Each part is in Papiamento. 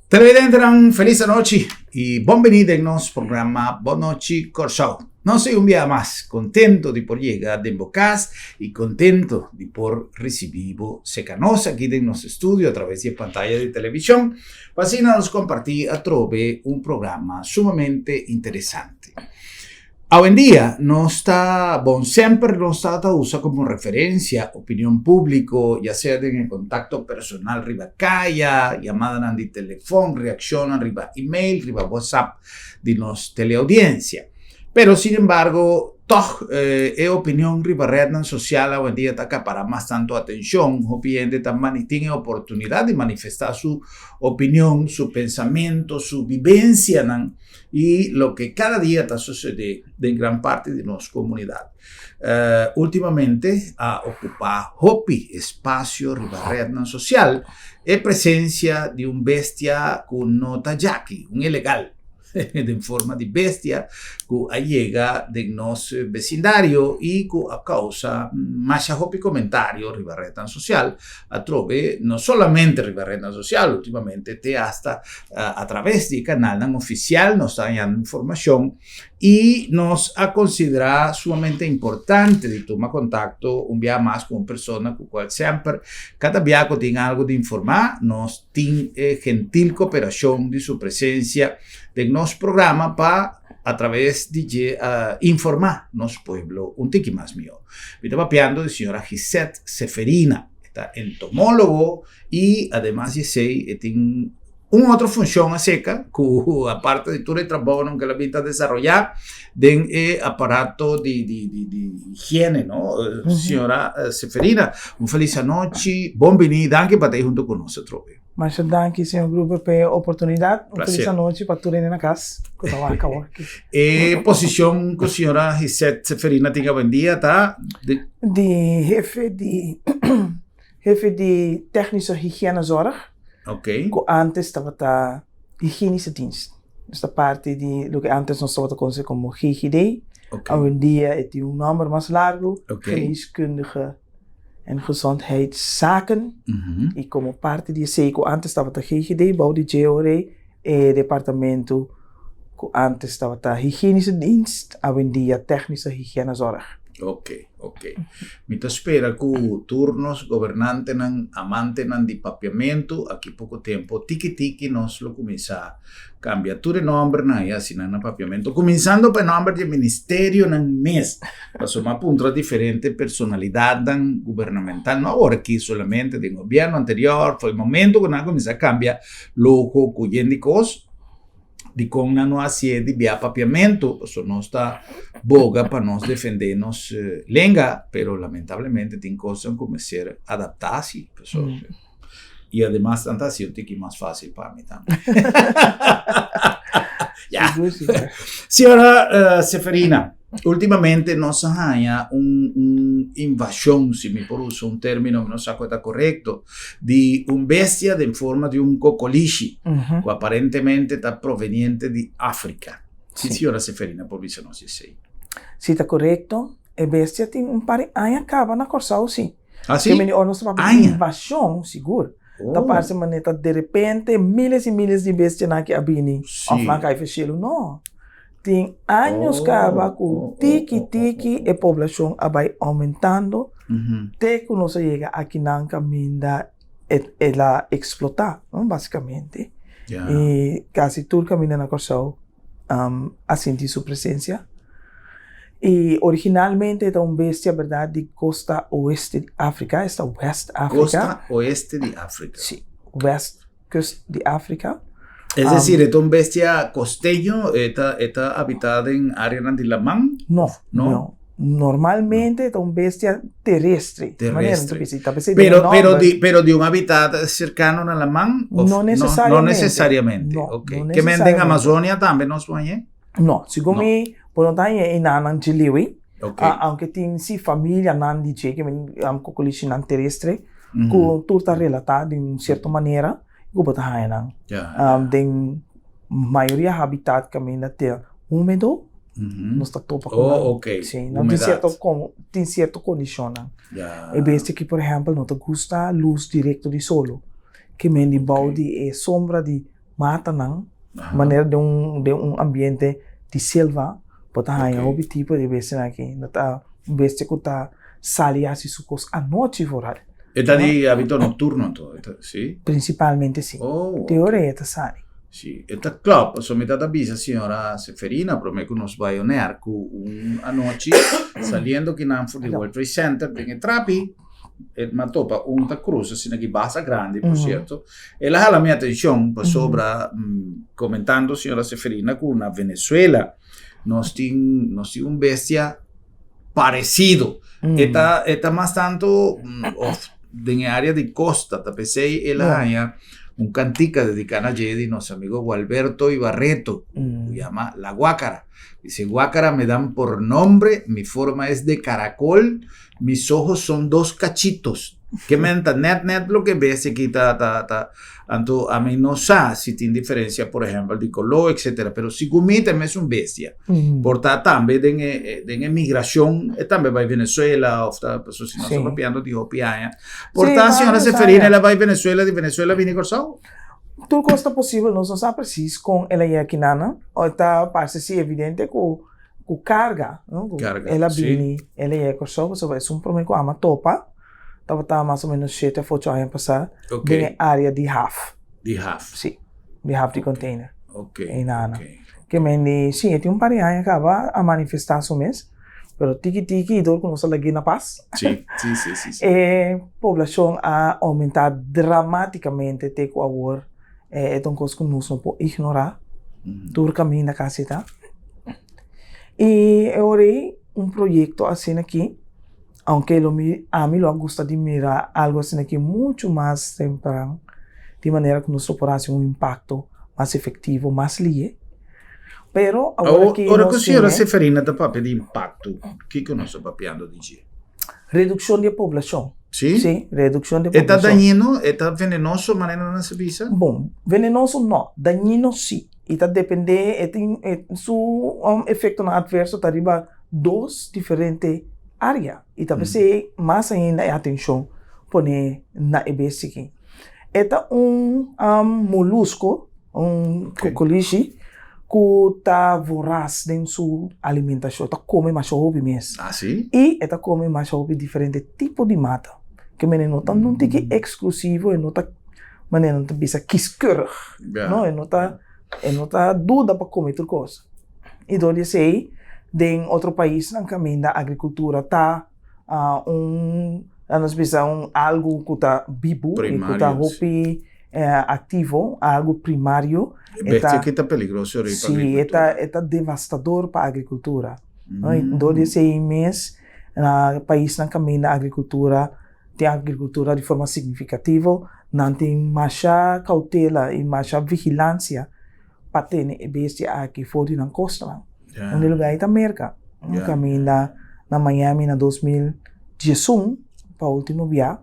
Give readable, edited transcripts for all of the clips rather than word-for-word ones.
Televidentenan felis anochi y bon bini den nos programa Bon Nochi Kòrsou. Nos ta un bia mas contento di por yega den bo cas y contento di por ricibi bo cerca nos aki den nos estudio a traves di e pantaya di television pa asina nos comparti atrobe un programa sumamente interesante. Awendia nos ta, bon semper nos ta ta usa como referencia opinion publico, ya sea den e contacto personal riba caya, yamadanan di telefon, reaccionnan riba email, riba WhatsApp di nos teleaudiencia. Pero sin embargo, tog e opinion riba rednan social awendia ta acapara mas tanto atencion, hopi hende ta tin e oportunidad di manifesta su opinion, su pensamento, su vivencianan. y loke cada dia ta sucede den gran parti di nos comunidad. Ultimamente a ocupa hopi espacio riba rednan social e presencia di un bestia cu no ta djaki, un ilegal den forma di bestia cu a yega den nos becindario y cu a causa masha hopi comentario riba rednan social. Atrobe no solamente riba rednan social, ultimamente te hasta a traves di e kanalnan ofisial nos ta hañando informashon i nos a konsiderá sumamente importante di tuma kontakto un bia mas ku un persona ku kual semper kada bia ku tin algu di informá nos tin e gentil koperashon di su presensia den nos programa pa a traves di dje informá nos pueblo un tiki mas mihó. Mi ta papiando di señora Gisette Seferina, e ta entomólogo i ademas di esei e tin un otro funshon aserka ku aparte di tur e trabounan ku el a bin ta desaroyá den e aparato di di di di higiene no. Señora Seferina, un felis anochi, bon bini, danki pa ta ei huntu ku nos atrobe. Masha danki señor Gruber pa e oportunidat. Un felis anochi pa tur hende na kas ku ta wak awor aki. E posishon ku señora Gisette Seferina tin awendia ta di? Di hefe di hefe di Technische Hygiënezorg. Ok. Ku antes tabata Hygienische Dienst. Dus ta parti di loke antes nos tabata konosé komo GGD. Ok. Awendia e tin un nòmber mas largu. Ok. Geneeskundige en Gezondheidszaken. I komo parti di esei ku antes tabata GGD bou di JOR e departamento ku antes tabata Hygienische Dienst awendia Technische Hygiënezorg. Ok, ok. Mi ta spera ku tur nos gobernantenan, amantenan di papiamentu, aki poko tempu tiki tiki nos lo kuminsá kambia tur e nòmbernan i hasi nan na papiamentu, kuminsando pa e nòmber di e ministerionan mes. Pasobra mi a puntra diferente personalidatnan gubernamental, no awor aki solamente, den gobièrnu anterior, for e momento ku nan a kuminsá kambia logo ku yen di kos, dikon nan no hasié di bia papiamentu, pasobra nos ta boga pa nos defendé nos lenga, pero lamentablemente tin kosnan ku mester adaptá si, pasobra i ademas nan ta hasi un tiki mas fásil pa mi tambe. Ya. Señora Seferina, últimamente nos a haña un un invashon, si mi por usa un término, mi no sa ku e ta korekto, di un bestia den forma di un kokolishi, ku aparentemente ta proveniente di Afrika. Si señora Seferina por bisa nos esei. Si ta korekto, e bestia tin un par di aña kaba na Kòrsou si. Ah si? Ke meni ora nos ta papia di invashon, sigur. Ta parse manera ta derepente miles i miles di bestianan ki a bini òf nan a kai for shelu. No. Tin años kaba ku tiki tiki e poblashon a bai oumentando te ku nos a yega akinan kaminda el a eksplotá, basikamente. I kasi tur kaminda na Kòrsou a sinti su presensia. I originalmente e ta un bestia bèrdat di kosta oeste di Afrika, esta West Afrika. Kosta oeste di Afrika. Si, west kust di Afrika. Es decir, e ta un bestia kosteño, e ta e ta habitá den áreanan di laman? No, no. Normalmente e ta un bestia terestre. Terestre. Pero, pero di, pero di un habitat serkano na laman? Of no nesesariamente. No nesesariamente, No, ok. no Ke men den nesesariamente. Amazonia tambe nos por hañ'é? No, segun No. mi, bo no ta hañ'é enanan djiliwi. Ok. Aunke tin si familianan di dje, ke men kokolishinan terestre, ku tur ta relatá di un sierto manera ku bo ta haña nan. Den mayoria habitat kaminda ta húmedo, nos ta topa ku nan. Oh, ok. Sí, nan tin sierto tin sierto kondishonnan. E bestia aki por ehèmpel no ta gusta lus direkto di solo, ke men di bou di e sombra di. matanan, manera den un den un ambiente di selva bo ta haña hopi tipo di bestianan aki. No ta un bestia ku ta sali hasi su kos anochi vooral. E ta di habito nocturno anto, si? Principalmente si. Te ora e ta sali. Si, e ta klòp, pasobra mi ta bisa señora Seferina promé ku nos bai oner ku un anochi saliendo kinan for di World Trade Center den e trapi e m'a topa un ta krusa asina ki basta grandi por sierto. El a hala mi atenshon pasobra komentando señora Seferina ku na Venezuela nos tin nos tin un bestia paresido. E ta e ta mas tanto of den e area di costa ta p'esei el a haña un cantica dedica na dje di nos amigo Gualberto Ibarreto cu yama La Guácara. Dice, Guácara me dan por nombre, mi forma es de caracol, mis ojos son dos cachitos. Ke men ta net net loke bestia aki ta ta ta Anto ami no sa si tin diferencia por ehempel di color etcetera pero segun mi ta e mesun bestia. Por ta tambe den e den e migracion e tambe bay Venezuela of ta pasobra si nos ta papiando di hopi aña. Por ta señora Seferina el a bay Venezuela di Venezuela bini Corsou? Tur cos ta posibel nos no sa precies con el a yega kinana o ta parse si evidente cu cu carga no cu el a bini el a yega Corsou pasobra esun prome cu ama topa. Tabata mas o menos shete of ocho aña pasá den e área di haf. Di haf? Sí, di haf di container. Ok, Einana. Ke men di, sí, e tin un par di aña kaba a manifestá su mes, pero tiki tiki dor ku nos a lag'é na pas, Sí, sí, sí, sí, sí. e poblashon a oumentá dramátikamente te ku awor e ta un kos ku nos no por ignorá, tur kaminda kasi ta. I e ora ei un proyekto asina aki. Aunke lo mi, ami lo a gusta di mira algo asina aki muchu mas tempran, di manera ku nos lo por hasi un impakto mas efektivo, mas lihe. Pero awor aki Ora ku señora Seferina ta papia di impakto, kiko nos ta papiando di dje? Redukshon di e poblashon. Sí? Sí, redukshon di e E ta dañino? E ta venenoso manera nan sa bisa? Bon, venenoso no, dañino sí. I ta dependé, e tin, su efektonan atverso ta riba dos diferente área i ta p'esei mas ainda e atenshon pone na e bestia aki. E ta un molusko, un kokolishi ku ta voras den su alimentashon, e ta kome masha hopi mes. I e ta kome masha hopi diferente tipo di mata. Ke manera e no ta un tiki eksklusivo, e no ta manera nan ta bisa kieskeurig, no, e no ta e no ta duda pa kome tur kos. I dor di esei den otro paisnan kaminda agrikultura ta un laat nos bisa un algu ku ta bibu i ku ta hopi aktivo, algu primario. E bestia aki ta peligroso riba agrikultura. Si, e ta devastador pa agrikultura. Dor di esei mes na paisnan kaminda agrikultura tin agrikultura di forma signifikativo nan tin masha koutela i masha vigilansia pa tene e bestia aki for di nan kostanan. Un di lugar ei ta Merka. Un kaminda na Miami na 2011 pa ultimo bia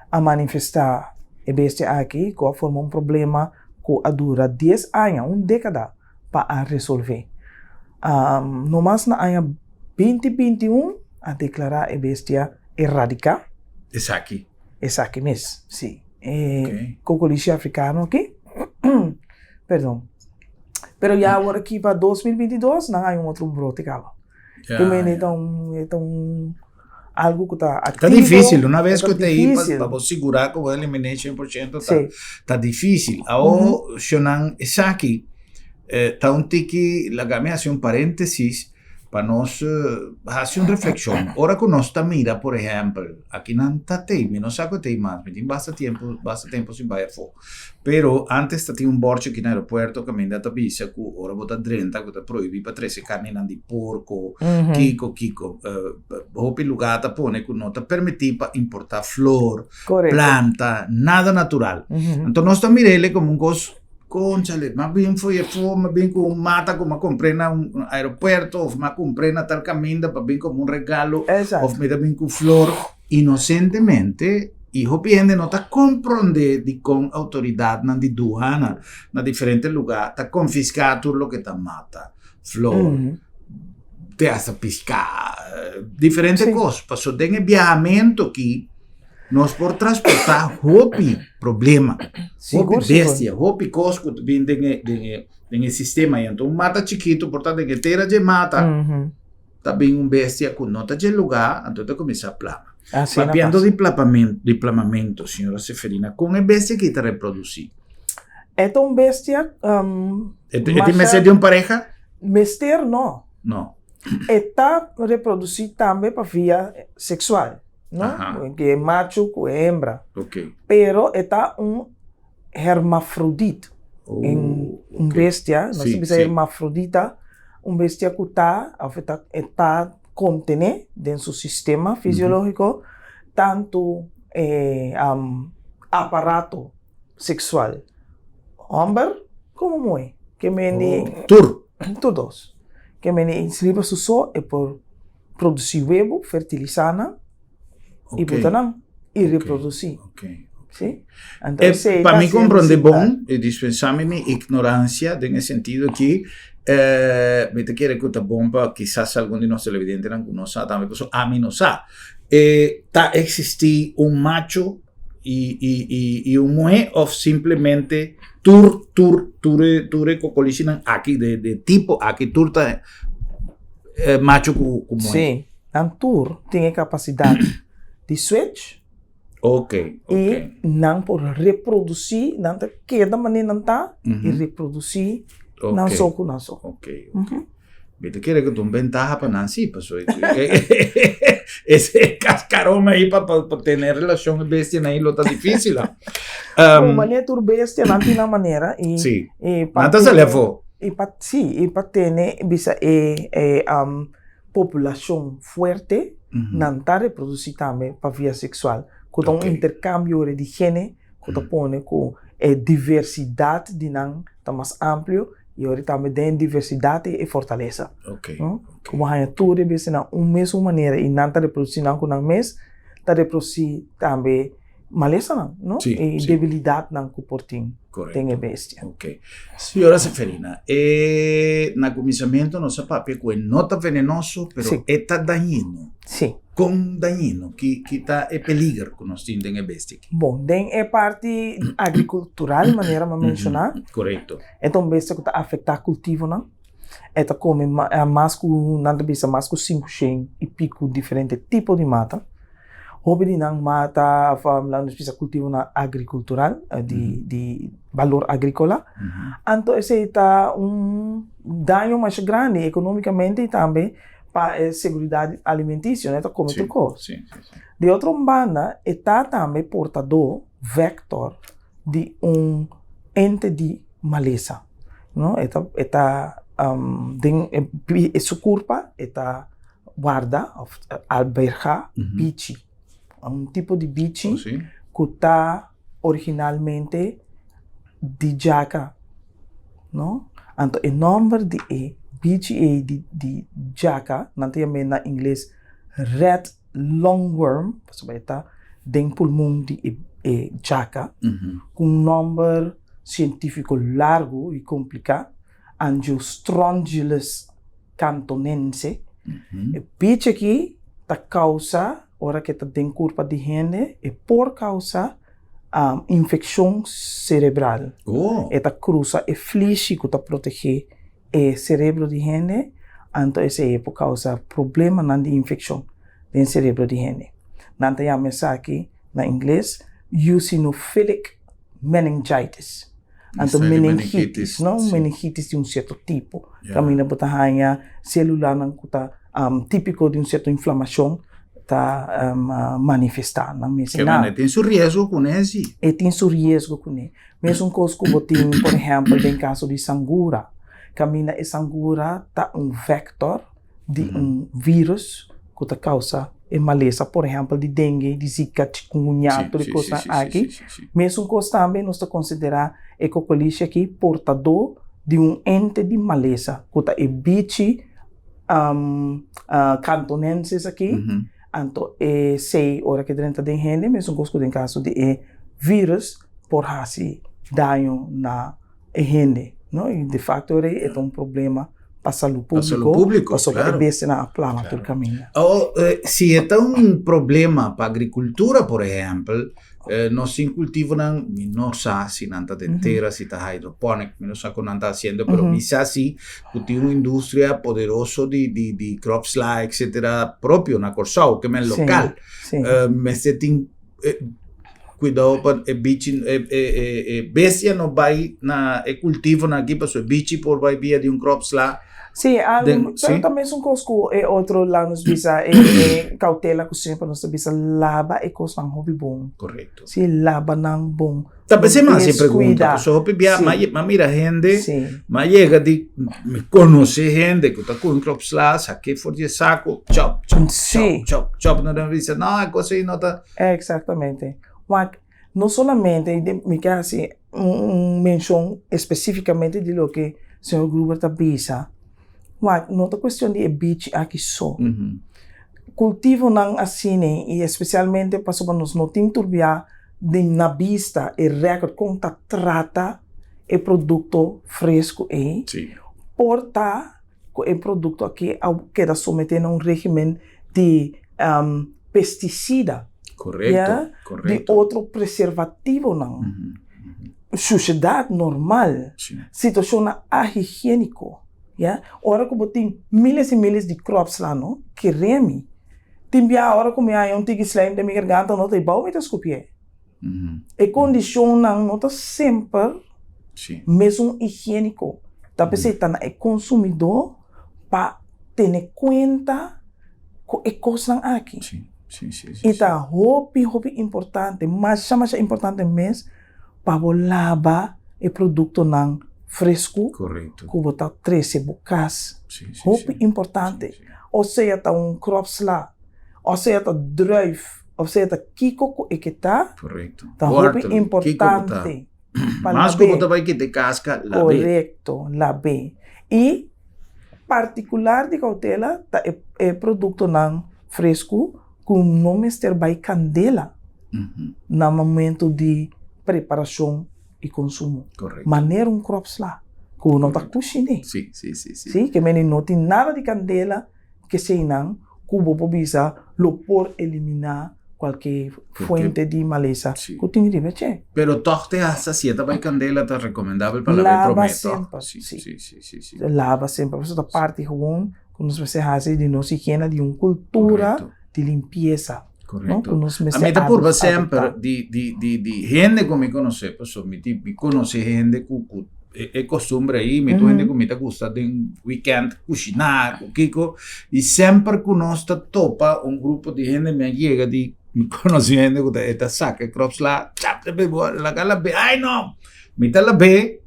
a manifestá e bestia aki ku a forma un problema ku a dura dies aña, un dékada pa a resolvé. Nomas na aña binti binti un a deklará e bestia eradiká. Esaki. Esaki mes, sí. E kokolishi afrikano aki. Perdon. Pero ya awor aki pa 2022 nan hay un otro brote caba. Ja, ja. Ta un, ta un algo cu ta activo. Ta difícil, una vez cu te pa, pa bo sigura cu bo elimine 100% ta, sí. ta difícil. Awo, mm -hmm. shonan esaki, eh, ta un tiki, laga mi haci un paréntesis, pa nos hasi un reflexion. Ora ku nos ta mira, por ehempel, aki nan ta tei, mi no sa ku tei mas, mi tin basta tiempo, basta tempo sin bai afó. Pero antes ta tin un bòrchi aki na aeropuerto kaminda ta bisa ku ora bo ta drenta ku ta prohibí pa trese karninan di porko, kiko kiko. Hopi lugá ta pone ku no ta permití pa importá flor, planta, nada natural. Anto nos ta mir'el komo un kos. Cónchale, m'a bin fo'i afó, m'a bin ku un mata ku m'a compr'é na un aeropuerto of m'a compr'é na tal kaminda pa bin komo un regalo of mi ta bin ku flor inosentemente i hopi hende no ta komprondé dikon outoridatnan di duana na diferente lugá ta konfiská tur loke ta mata, flor, te hasta piská, diferente kos. Pasobra den e biahamentu aki. Nos por transportá hopi problema, hopi Sigur, sigur. bestia, hopi kos ku ta bin den e den e den e sistema ei. Anto un mata chikitu por ta den e tera dje mata ta bin un bestia ku no ta dje lugá, anto ta kuminsá plama. Asina Papiando pasa. di plapamento, di plamamentu, señora Seferina, kon e bestia aki ta reprodusí? E ta un bestia E e tin mester di un pareha? Mester no. No. E ta reprodusí tambe pa via seksual, no? Aha. Ku e machu ku e hembra. Ok. Pero e ta un hermafrodit. Oh, Un un ok. bestia, nos Sí, ta bisa sí. hermafrodita, un bestia ku ta òf e ta e ta kontené den su sistema fisiológiko tantu e aparato seksual hòmber komo muhé. Ke mende Oh, tur. Tur dos. Ke mende riba su so e por produsí webu, fertilisá nan i Ok. buta nan i Ok, reprodusí. ok. Sí? Anto E, esei pa ta mi hasiendo comprende similar. bon, e dispensami mi ignorancia den e sentido aki, mi ta kere ku ta bon pa kisas algun di nos televidentenan ku no sa tambe, pasobra ami no sa. E, ta existi un macho i, i, i, i un muhé of simplemente tur, tur, tur e, tur e kokolishinan aki, de, de tipo aki, tur ta macho ku, ku muhé? Sí, nan tur tin e kapasidat di switch. Ok, ok. I nan por reprodusí, nan ta keda manera nan ta i reprodusí nan so ku nan so. Ok, ok. Mi ta kere ku ta un bentaha pa nan sí, pasobra ese kaskarón ahí pa pa tene relashon e bestianan ahí lo ta difísil. Ku manera tur bestia nan tin nan manera i Sí, i pa nan ta sali tene afó. i pa sí i pa tene bisa e e populashon fuerte nan ta reprodusí tambe pa via seksual, ku ta un interkambio di gene ku ta pone ku e diversidat di nan ta mas amplio i ora tambe den e diversidat ei e fortalesa. Ku bo haña tur e bestianan un mesun manera i nan ta reprodusí nan ku nan mes, ta reprodusí tambe malesanan, no? I debilidatnan ku por tin den e bestia. Ok. Señora Seferina, e na kuminsamentu nos a papia ku e no ta venenoso, pero e ta dañino. Sí. Kon dañino? Ki ki ta e peliger ku nos tin den e bestia aki? Bon, den e parti agrikultural, manera mi a menshoná, Korekto. e ta un bestia ku ta afektá kultivonan. E ta kome mas ku, nan ta bisa mas ku sinkushen i piku diferente tipo di mata. Hopi di nan mata of laat nos bisa kultivonan agrikultural di di balor agrikola. Anto esei ta un daño masha grandi ekonomikamente i tambe pa e seguridat alimentisio, no? E ta kome tur kos. Di otro banda e ta tambe portadó, vector, di un ente di malesa, no? E ta e ta den e su kurpa e ta warda of alberga bichi, un tipo di bichi ku ta originalmente di djaka, no? Anto e nòmber di e bichi ei di di djaka nan ta yam'é na ingles red lungworm pasobra e ta den pulmon di e e djaka ku un nòmber sientífiko largu i kompliká, Angiostrongylus Cantonense. E bichi aki ta causa, ora cu e ta den curpa di hende, e por causa infeccion cerebral. E ta crusa e flishi cu ta protege e cerebro di hende, anto esey e por causa problemanan di infeccion den cerebro di hende. Nan ta yama esaki na ingles eosinophilic meningitis. Anto meningitis, no? Un meningitis di un sierto tipo. Kaminda bo ta haña selulanan ku ta típiko di un sierto inflamashon ta manifestá nan mes. Ke manera e tin su riesgo kuné si. E tin su riesgo kuné. Mesun kos ku bo tin, por ehèmpel, den kaso di sangura. Kaminda e sangura ta un vèktor di un virus ku ta kousa e malesa, por ehèmpel di dengue, di zika, chikungunya, tur e kosnan aki. Mesun kos tambe nos ta konsiderá e kokolishi aki portadó di un ente di malesa ku ta e bichi cantonensis aki. Anto esei ora ku e drenta den hende, mesun kos ku den kaso di e virus por hasi daño na e hende, no? I de facto e ta un problema. Pa salú públiko, pasobra e bestianan a plama tur kaminda. Awor, si e ta un problema pa agrikultura, por ehèmpel, nos tin kultivonan, mi no sa si nan ta den tera, si ta hydroponic, mi no sa kon nan ta hasiendo, pero mi sa si ku tin un industria poderoso di di kropsla, etcetera, propio na Kòrsou, ke men lokal. Mester tin Cuidao pa e bichi e bestia no bay na e cultivonan aki pasobra e bichi por bay via di un crop sla. Sí, algo, pero ta mesun cos cu e otro laat nos bisa e cautela cu semper nos ta bisa laba e cosnan hopi bon. Correcto. Sí, laba nan bon. Ta p'esei mi a hasi e pregunta, pasobra hopi bia mi a mira hende, mi a yega di mi konosé hende ku ta kohe un sla, sak'é for di e sako, chòp, chòp, chòp, chòp, chòp, nan ta bisa, no, e kos ei no ta. Eksaktamente. Wak, no solamente, mi ke hasi un menshon espesífikamente di loke señor Gruber ta bisa, wak, no ta kuestion di e bichi aki so. Kultivonan asina i espesialmente pasobra nos no tin tur bia den na bista e record kon ta trata e produkto fresku ei, por ta ku e produkto aki a keda someté na un regimen di pestisida, ya, di otro preservativonan, shushedat normal, situashonnan ahigiéniko, ya. Ora ku bo tin miles i miles di crops la no, kere mi. Tin bia ora ku mi haña un tiki slijm den mi garganta no ta e bou mi ta skupié. E kondishonnan no ta semper mesun higiéniko. Ta p'esei ta na e konsumidó pa tene kuenta ku e kosnan aki. I ta hopi hopi importante, masha masha importante mes pa bo laba e produktonan fresku ku bo ta trese bo kas. Hopi importante. O sea ta un kropsla, o sea ta druif, o sea ta kiko ku e ke ta, ta hopi importante pa lab'é. Mas ku bo ta bai kita e kaska, lab'é. Korekto, lab'é. I partikular di koutela ta e produktonan fresku ku no mester bai kandela na momento di preparashon i konsumo. Manera un kropsla ku no ta kushiné. Sí, ke meni no tin nada di kandela keseinan ku bo por bisa lo por eliminá kualke fuente di malesa ku tin riba dje. Pero tòg te hasta si e ta bai kandela ta rekomendabel pa lab'é promé, tòg? Laba semper, sí. Laba semper, pasobra ta parti gewoon Ku nos mester hasi di nos higiena di un kultura di limpiesa. Korekto. A mi ta purba semper di di di di hende ku mi konosé pasobra mi tin mi konosé hende ku ku e kostumber ei mi tur hende ku mi ta gusta den wikènt kushiná ku kiko i semper ku nos ta topa un grupo di hende mi a yega di mi konosé hende ku ta e ta saka e kropsla chap laga lab'é ai no mi ta lab'é.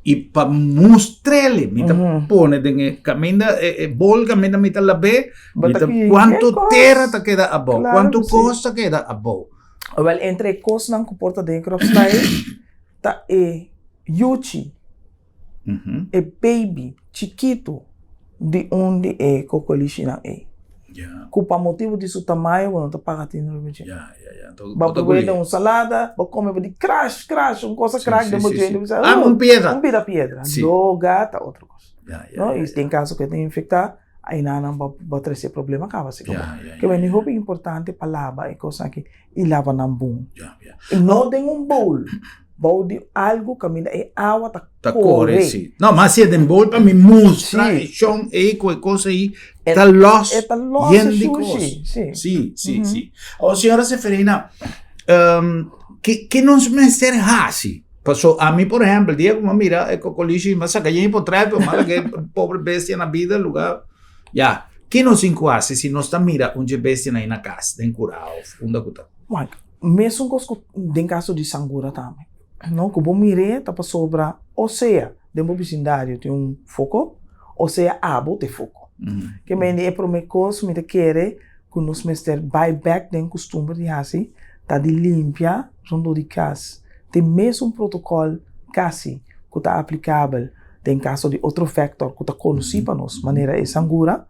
I pa mustr'el mi ta pone den e kaminda e bol kaminda mi ta lab'é, mi ta kuantu tera ta keda abou, kuantu kos ta keda abou. Wèl, entre e kosnan ku por ta den e kropsla ei ta e yuchi, e baby chikitu di un di e kokolishinan ei. Ku pa motibu di su tamaño bo no ta paga tinu riba dje. Bo prob'é den un salada, bo kome bo di krash krash, un kosa krak den bo djente, bo bisa, oh, un piedra. Un pida piedra. Loga ta otro kos. No, i den kaso ku e ta infektá, ainda bo a trese problema kaba si ku bo. Ke meni hopi importante pa laba e kosnan aki i laba nan bon. No den un bowl. Bou di algu kaminda e awa ta Ta kore, si. No, mas si e den bol pa mi mustra e shon ei ku e kos ei ta lòs E ta lòs yen di kos. Si. Si, si, si. Awor, señora Seferina, ke ke nos mester hasi? Paso ami, por ehèmpel, dia ku mi a mira e kokolishi, mi a saka yen potret, pero mi a laga e pobre bestia na bida lugá. Ya, ke nos tin ku hasi si nos ta mira un dje bestianan ei na kas, den kurá òf unda ku ta? Mesun kos ku den kaso di sangura tambe, no? Ku bo mir'é ta pasobra o sea den bo bisindario tin un foko o sea abo ta e foko. Ke mende e promé kos mi ta kere ku nos mester bai bèk den kustumber di hasi ta di limpia rondó di kas. Tin mesun protokòl kasi ku ta aplikabel den kaso di otro vèktòr ku ta konosí pa nos manera e sangura.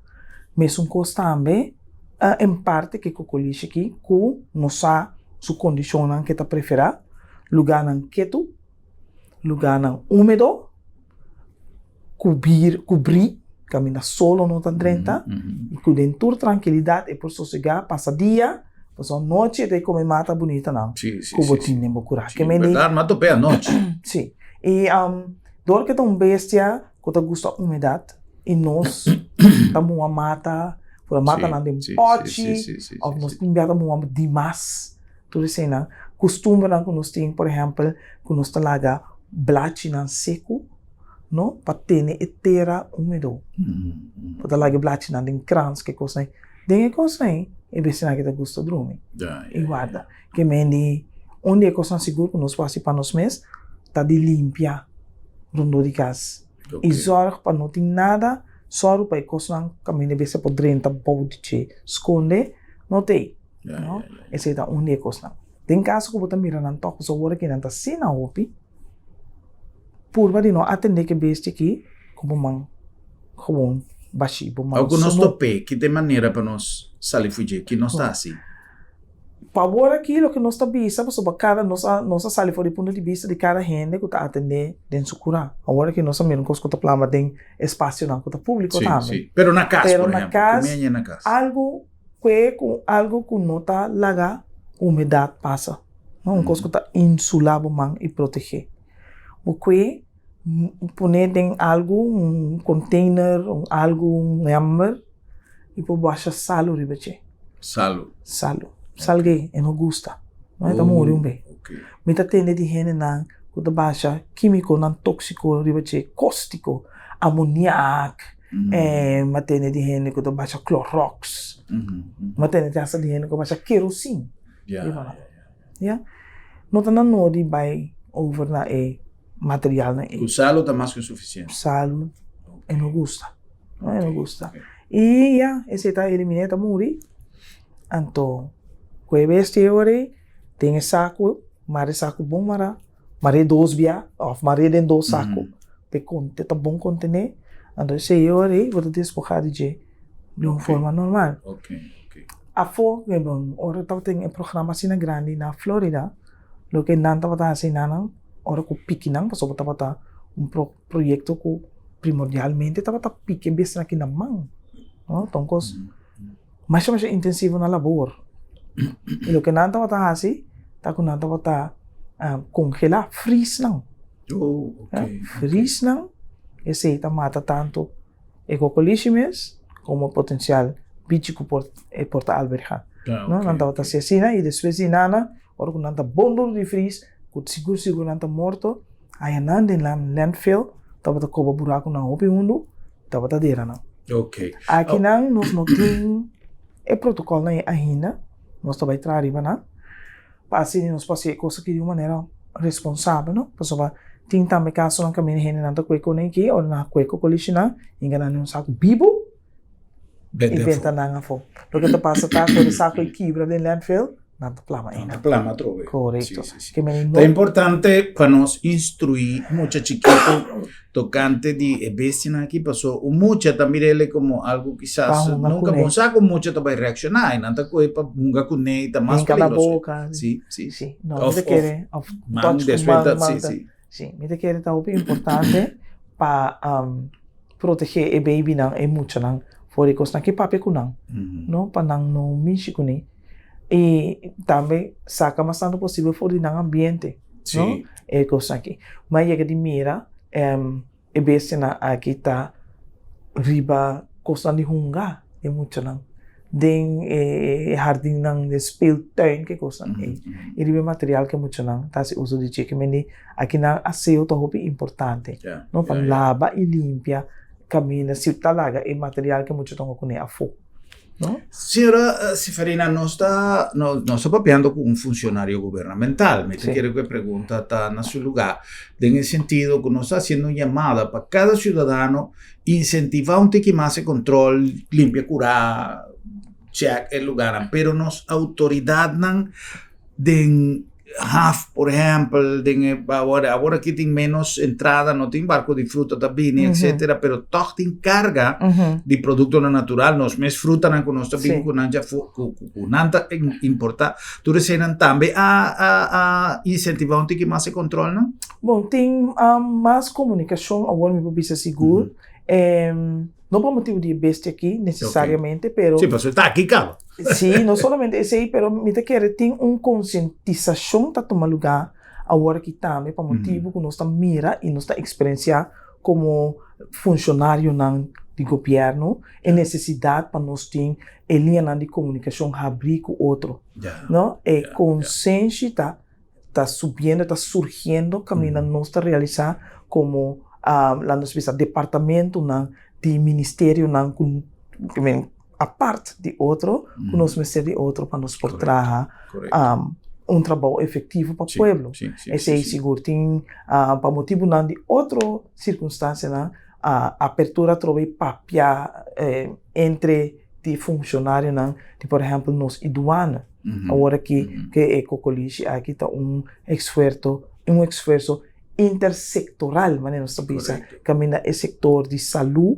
Mesun kos tambe. En parte ke kokolishi aki ku no sa su kondishonnan ke ta preferá, lugánan ketu, lugánan úmedo, kubir, kubrí. Kaminda solo no ta drenta i ku den tur trankilidat e por sosegá, pasa dia, pasobra anochi e ta e kome mata bunitanan ku bo tin den bo kurá. Ke mende. Bèrdat, m'a top'é anochi. Sí. I dor ku e ta un bestia ku ta gusta humedat i nos ta muha mata, pura matanan den pòchi òf nos tin bia ta muha dimas, tur eseinan. Kustumbernan ku nos tin, por ehèmpel, ku nos ta laga blachinan seku. no pa tene e tera humedo. Bo ta laga e blachinan den krans ke kosnan ei. Den e kosnan ei e bestianan aki ta gusta drumi i warda. Ke men di un di e kosnan sigur ku nos por hasi pa nos mes ta di limpia rondó di kas i zòrg pa no tin nada sòru pa e kosnan kaminda e bestia por drenta bou di dje skonde no ta ei no. Esei ta un di e kosnan. Den kaso ku bo ta mira nan tòg pasobra ora ki nan ta asina hopi. Purba di no atendé ke bestia aki ku bo man gewoon bashí, bo man Awor ku nos sunu. top'é, ki ta e manera pa nos sali for dje? Ki nos ta hasi? Pa awor aki loke nos ta bisa, pasobra kada nos a nos a sali for di punto di bista di kada hende ku ta atendé den su kurá. Awor aki nos a mira un kos ku ta plama den espasionan ku ta públiko Sí, tambe. sí. Pero na kas, Pero por na ehèmpel, kas, ku mi a ña na kas. algu kue ku algu ku no ta laga humedat pasa. No un kos ku ta insulá bo man i protegé. Bo kue pone den algu, un container, un algu, un ember i por basha salu riba dje. Salu? Salu. Sal gei e no gusta. No e ta muri un be. Mi ta tende di hendenan ku ta basha kímikonan tóksiko riba dje, kóstiko, amoniak, mi a tende di hende ku ta basha kloròks, mi a tende asta di hende ku ta basha kerosin. Ya. No ta na nodi bai over na e materialnan ei. Ku salu ta mas ku sufisiente. Salu e no gusta. E no gusta. I ya, esei ta eliminé, ta muri. Anto ku e bestia ei ora ei den e saku, mara e saku bon mará, mar'é dos bia òf mar'é den dos saku pa e ta bon kontené. Anto esei ora ei bo ta despojá di dje di un forma normal. Afó, ora tabatin e programa asina grandi na Florida, loke nan tabata hasi nan ora ku piki nan, pasobra tabata un proyekto ku primordialmente tabata piki e bestianan aki na man, no? Ta un kos masha masha intensivo na labor. I loke nan tabata hasi ta ku nan tabata kongelá, fris nan. Fris nan, esei ta mata tantu E kokolishi mes komo potensial bichi ku por e por ta albergá. No, nan tabata hasi asina i despues di nana, ora ku nan ta bon duru di fris, ku sigur sigur nan ta morto, aya nan den nan landfill tabata koba burakunan hopi hundu, tabata dera nan. Aki nan nos no tin e protokòlnan ei ainda, nos ta bai traha riba nan. Pa asina nos por hasi e kos aki di un manera responsabel, no? Pasobra tin tambe kasonan kaminda hendenan ta kue kone aki, ora nan a kue kokolishinan, hinka nan den un saku bibu i benta nan afó. Loke ta pasa ta ku ora e saku ei kibra den landfill, nan ta plama einan. Nan ta plama atrobe. Korekto. Si, si, si. Ta importante pa nos instruí mucha chikitu Tocante di e bestianan aki paso un mucha ta mirele como algo kisas nunca bon sa con mucha ta bay reacciona y nan ta coge pa hunga cune y ta mas peligroso. Si, si. Si, no, mi ta kere of touch cu man, man ta, si, mi ta kere ta hopi importante pa protege e babynan, e muchanan for di cosnan ki papia cu nan, no, pa nan no mishi cune y tambe saca mas tanto posibel for di nan ambiente. No? E kosnan aki. Mi a yega di mira e bestianan aki ta riba kosnan di hunga e muchanan den e hardinnan, den speeltuin ke kosnan ei. I riba e material ke muchanan ta hasi uso di dje. Ke mende akinan aseo ta hopi importante, no? Pa laba i limpia kaminda si ta laga e material ke mucha ta hunga kuné afó. No? Señora Seferina, nos ta, nos, nos ta papiando cu un funcionario gubernamental. Mi ta kere cu e pregunta ta na su lugar. Den e sentido cu nos ta haciendo un llamada pa cada ciudadano incentiva un tiki mas e control, limpia cura, check e lugarnan. Pero nos autoridadnan den haf por ehempel den e awor awor aki tin menos entrada no tin barco di fruta ta bini etcetera pero toch tin carga di productonan natural nos mes frutanan cu nos ta bini cu nan dja cu cu nan ta importa tur eseinan tambe a a a incentiva un tiki mas e controlnan? Bon tin mas comunicacion awor mi por bisa sigur. No pa motibu di e bestia aki nesesariamente, pero. Sí, pasobra e ta aki kaba. Sí, no solamente esei, pero mi ta kere tin un konsientisashon ta tuma lugá awor aki tambe pa motibu ku nos ta mira i nos ta eksperensiá komo funshonarionan di gobièrnu e nesesidat pa nos tin e liñanan di komunikashon habrí ku otro. No? E konsenshi ta ta subiendo, ta surgiendo kaminda nos ta realisá komo laat nos bisa departamentonan di ministerionan ku apart di otro ku nos mester di otro pa nos por traha un trabou efektivo pa pueblo. Esei sigur tin pa motibunan di otro sirkunstansianan apertura atrobe papia entre di funshonarionan di por ehèmpel nos i duana. Awor aki ku e kokolishi aki ta un esfuerto un esfuerso intersektoral manera nos ta bisa kaminda e sektor di salú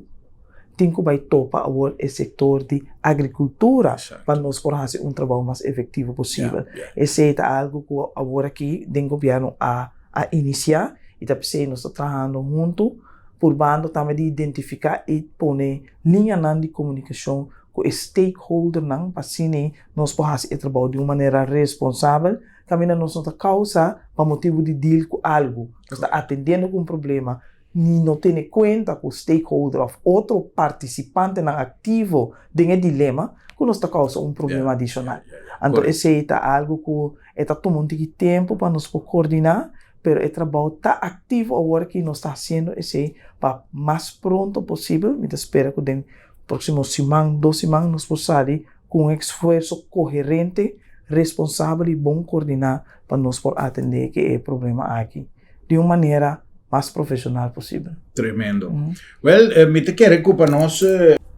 tin ku bai topa awor e sektor di agrikultura pa nos por hasi un trabou mas efektivo posibel. Esei ta algu ku awor aki den gobièrnu a a inisiá i ta p'esei nos ta trahando huntu purbando tambe di identifiká i pone liñanan di komunikashon ku e stakeholdernan pa asina nos por hasi e trabou di un manera responsabel kaminda nos no ta kousa pa motibu di deal ku algu, nos ta atendiendo ku un problema ni no tene kuenta ku stakeholder òf otro partisipantenan aktivo den e dilema ku nos ta kousa un problema adishonal. Anto esei ta algu ku e ta tuma un tiki tempu pa nos por koordiná, pero e trabou ta aktivo awor ki nos ta hasiendo esei pa mas pronto posibel. Mi ta spera ku den próksimo siman, dos siman nos por sali ku un esfuerso koherente, responsabel i bon koordiná pa nos por atendé ku e problema aki di un manera mas profesional posibel. Tremendo. Wel, mi ta kere ku pa nos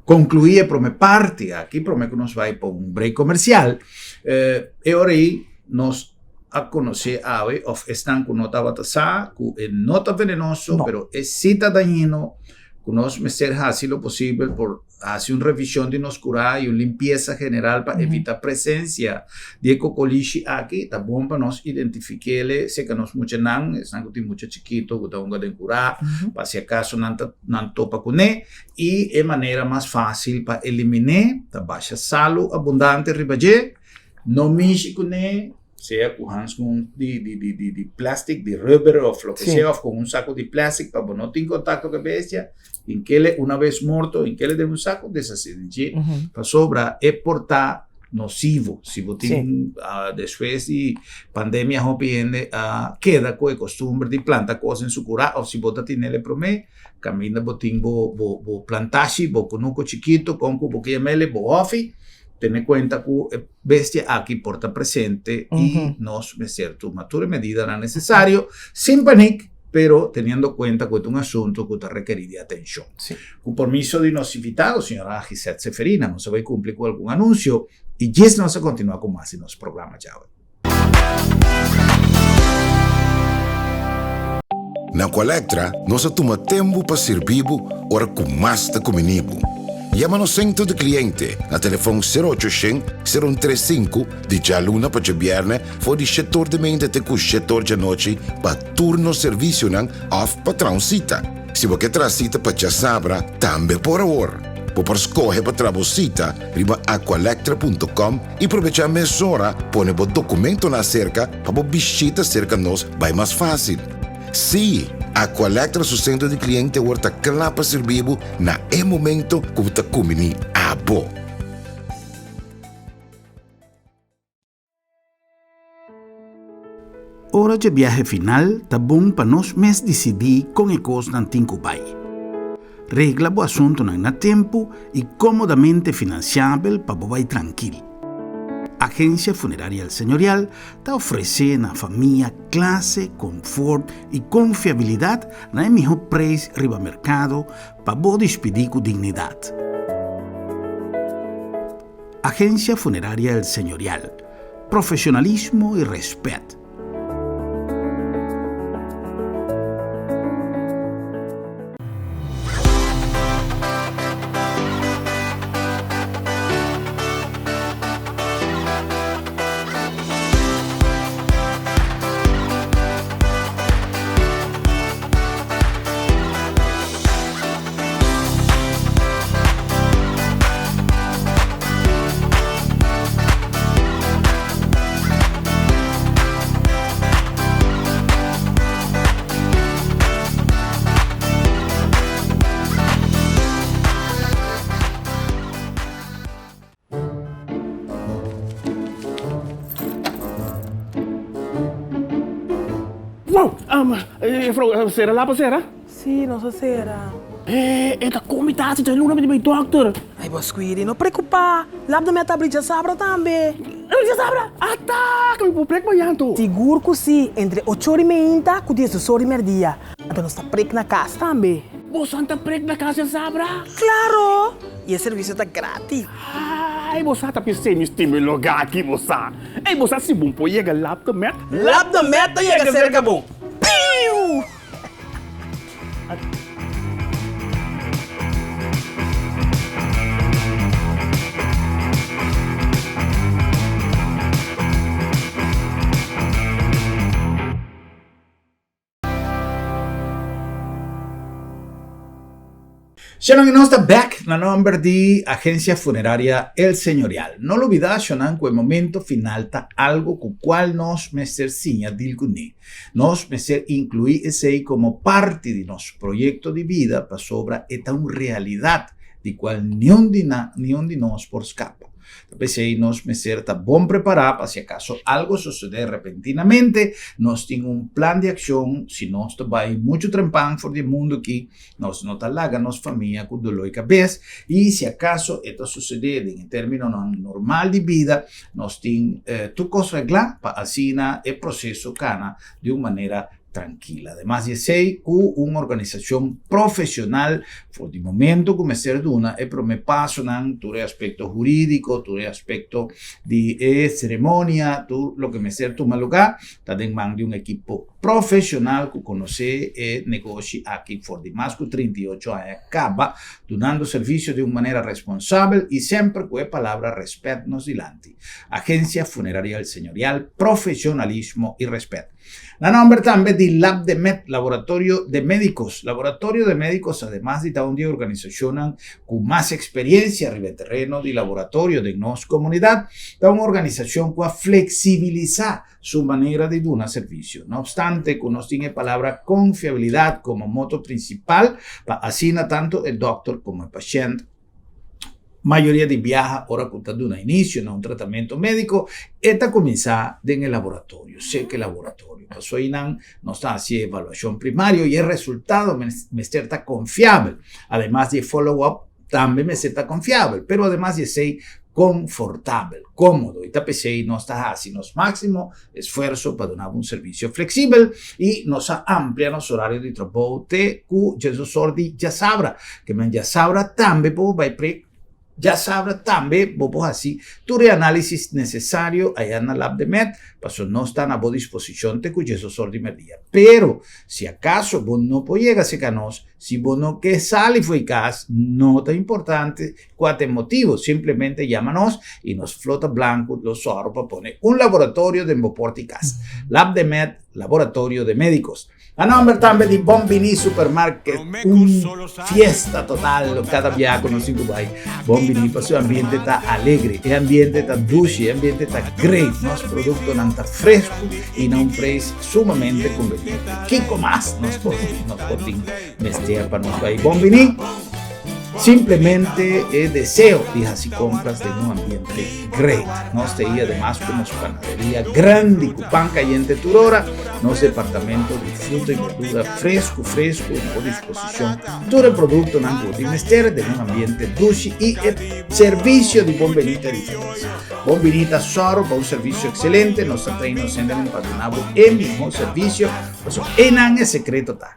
konkluí e promé parti aki, promé ku nos bai pa un break komersial, e ora ei nos a konosé awe òf esnan ku no tabata sa ku e no ta venenoso, pero e sí ta dañino, ku nos mester hasi lo posibel por Hasi un revishon di nos kurá i un limpiesa general pa evitá presensia di e kokolishi aki. Ta bon pa nos identifik'é serka nos muchanan, esnan ku tin mucha chikito ku ta hunga den kurá, pa si akaso nan ta nan topa kuné. I e manera mas fásil pa elimin'é ta basha salu abundante riba dje, no mishi kuné, sea ku hanskun di di di di di plastic, di rubber of loke sea, of ku un saku di plastic pa bo no tin kontakto ku e bestia. Inkele una vez morto, inkele den un saco deshacé di dje, pasobra e por ta nocivo. Si bo tin despues di pandemia hopi hende a keda cu e costumber di planta cos den su cura of si bo ta tinel e prome, caminda bo tin bo bo plantashi, bo cunuco chikito, con cu bo ke yam'el, bo hofi, tene cuenta cu e bestia aki por ta presente y nos mester tuma tur e medidanan necesario sin panic. pero teniendo cuenta cu e ta un asunto cu ta rekeri di atencion. Cu permiso di nos invitado, señora Gisette Seferina, nos a bay cumpli cu algun anuncio y djis nos a continua cu mas di nos programa djawe. Na Aqualectra nos a tuma tempu pa sirbi bo ora cu mas ta cumini bo. Yama nos Centro di Cliente na telefon sero ocho shen, sero un tres sinku di djaluna pa djabierne for di shetor di mente te ku shetor djanochi pa tur nos servisionan òf pa traha un sita. Si bo ke traha sita pa djasabra, tambe por awor. Bo por skohe pa traha bo sita riba aqualectra punto com i probechá mesora pone bo dokumentonan aserka pa bo bishita serka nos bai mas fásil. Sí, Aqualectra su sentro di kliente awor ta kla pa sirbi bo na e momento ku bo ta kumbiní abo. Ora dje biahe final ta bon pa nos mes disidí kon e kosnan tin ku bai. Regla bo asuntunan na tempu i kómodamente finansiabel pa bo bai trankil. Agensia Funeraria El Señorial ta ofresé na famia klase, konfort i konfiabilidat na e mihó preis riba merkado pa bo dispidí ku dignidat. Agencia Funeraria El Señorial, profesionalismo y respet. Juffrouw, sera lapa sera? Sí, nos a sera. E, e ta kon mi ta hasi djaluna mi ta bai dòkter. Ai, bo Squiri, no preokupá. Lap de mi a ta abri djasabra tambe. Abri djasabra? Ata! Ku mi por prek mañan anto? Sigur ku sí, entre ocho ora i meinta ku diesdos ora i mèrdia. Anto nos ta prek na kas tambe. Boso ta prek na kas djasabra? Klaro! I e servisio ta gratis. Ai, bo sa ta p'esei mi stima e lugá aki, bo sa. Ei, bo sa si bo por yega Lap de Met? Lap de Met ta yega serka bo. Piu! Shonan y nos ta bek na nomber di Agencia Funeraria El Señorial. No lubida shonan cu e momento final ta algo cu cual nos mester siña deal cune. Nos mester inclui esey como parti di nos proyecto di bida pasobra e ta un realidad di cual niun di niun di nos por scapa. Ta p'esei nos mester ta bon prepará pa si akaso algo sosodé repentinamente, nos tin un plan di akshon. Si nos ta bai muchu trempan for di e mundu akí, nos no ta laga nos famia ku doló i kabes. I si akaso e ta sosodé den e términonan normal di bida, nos tin tur kos reglá pa asina e proseso kana di un manera trankil. Ademas di esei, ku un organisashon profesional for di momento ku mester duna e promé pasonan, tur e aspekto hurídiko, tur e aspekto di e seremonia, tur loke mester tuma lugá ta den man di un ekipo profesional ku konosé e negoshi aki for di mas ku 38 aña kaba, dunando servisio di un manera responsabel i semper ku e palabra rèspèt nos dilanti. Agencia Funeraria El Señorial, profesionalismo i rèspèt. Na nomber tambe di Labdemed, Laboratorio de Médicos. Laboratorio de Médicos ademas di ta un di e organisacionnan cu mas experiencia riba e tereno di laboratorio den nos comunidad, ta un organisacion cu a flexibilisa su manera di duna servicio. No obstante cu nos tin e palabra confiabilidad como moto principal pa asina tanto e dokter como e pashent Mayoria di biaha ora ku ta duna inisio na un tratamentu médiko e ta kuminsá den e laboratorio, serka e laboratorio. Pasobra einan nos ta hasi e evaluashon primario i e resultado mester ta konfiabel. Ademas di e follow up tambe mester ta konfiabel, pero ademas di esei konfortabel, kómodo. I ta p'esei nos ta hasi nos máksimo esfuerso pa duna bo un servisio fleksibel i nos a amplia nos orario di trabou te ku Jesus or di djasabra. Ke men djasabra tambe bo por bai prek, djasabra tambe bo por hasi tur e análisis nesesario aya na Lab de Med, paso nos ta na bo disposishon te ku Jesus or di merdia. Pero, si akaso bo no por yega serka nos, si bo no ke sali fo'i kas, no ta importante Kua ta e motibu? Simplemente yama nos i nos flota blanku lo sòru pa pone un laboratorio den bo porta i kas. Lab de Med, Laboratorio de Médicos. Na nòmber tambe di Bon Biní Supermarket, un fiesta total kada biaha ku nos tin ku bai Bon Biní pasobra e ambiente ta alegre, e ambiente ta dushi, e ambiente ta great, nos produktonan ta fresku i na un preis sumamente konveniente. Kiko mas nos por nos por tin? Mester pa nos bai bon bini. Simplemente e deseo di hasi compras den un ambiente great. Nos ta ei ademas cu nos panaderia grandi cu pan cayente tur ora, nos departamento di fruta y berdura fresco fresco na bo disposicion, tur e productonan cu bo tin mester den un ambiente dushi y e servicio di bon bini ta diferencia. Bon bini ta sòru pa un servicio excelente, nos ta train nos hendenan pa duna bo e miho servicio, pasobra einan e secreto ta.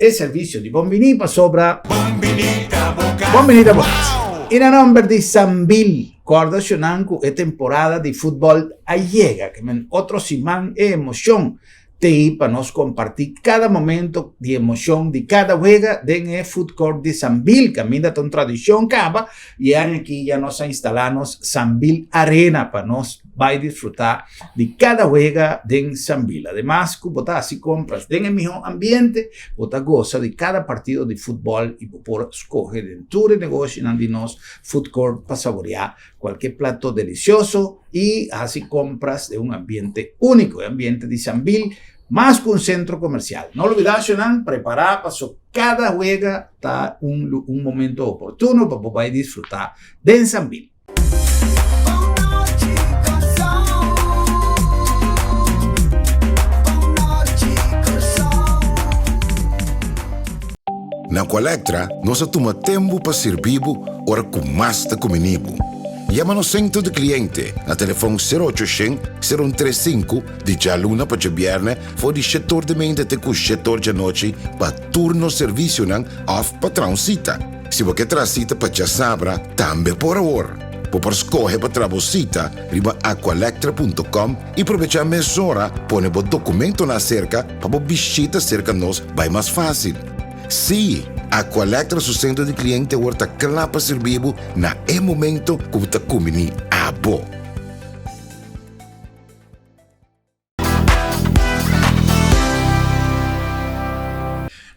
E servisio di Bon Biní pasobra Bon Biní ta bo kas. I na nomber di Sambil, kòrda shonnan ku e temporada di futbòl a yega, ke men otro siman e emoshon t'ei pa nos kompartí kada momento di emoshon di kada wega den e food court di Sambil, kaminda ta un tradishon kaba i e aña aki ya nos a instalá nos Sambil Arena pa nos Bai disfrutá di kada wega den Sambil. Ademas ku bo ta hasi kompras den e mihó ambiente, bo ta gosa di kada partido di futbòl i bo por skohe den tur e negoshinan di nos food court pa saboriá kualke plato delisioso i hasi kompras den un ambiente úniko. E ambiente di Sambil mas ku un sentro komersial. No lubidá shonnan, prepará paso kada wega ta un un momento oportuno pa bo bai disfrutá den Sambil. Na Aqualectra nos a tuma tempu pa sirbi bo ora ku mas ta kumini bo. Yama nos sentro di kliente na telefon sero ocho shen, sero un tres sinku di djaluna pa djabièrnè for di shetor di meinta te ku shetor djanochi pa tur nos servisionan òf pa traha un sita. Si bo ke traha sita pa djasabra tambe por awor. Bo por skohe pa traha bo sita riba aqualectra punto com i probechá mesora pone bo dokumentonan aserka pa bo bishita serka nos bai mas fásil. Sí, Aqualectra su sentro di kliente awor ta kla pa sirbi bo na e momento ku bo ta kumbiní abo.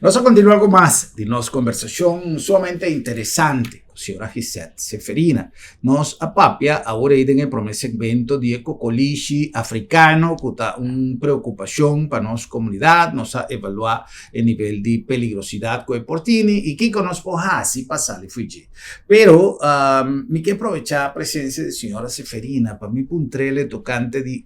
Nos a kontinuá ku mas di nos kombersashon sumamente interesante ku señora Gisette Seferina. Nos a papia awor ei den e promé segmento di e kokolishi afrikano ku ta un preokupashon pa nos komunidat. Nos a evaluá e nivel di peligrosidat ku e por tini i kiko nos por hasi pa sali fui dje. Pero mi ke aprovechá presensia di señora Seferina pa mi puntr'el tokante di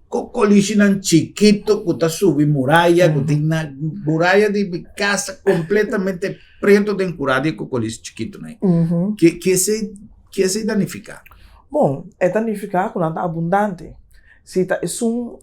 Kokolishinan chikito ku ta subi muraya, ku tin na muraya di mi kasa kompletamente preto den kurá di e kokolishi chikitonan ei. Ke ke esei ke esei ta nifiká? Bon, e ta nifiká ku nan ta abundante. Si ta esun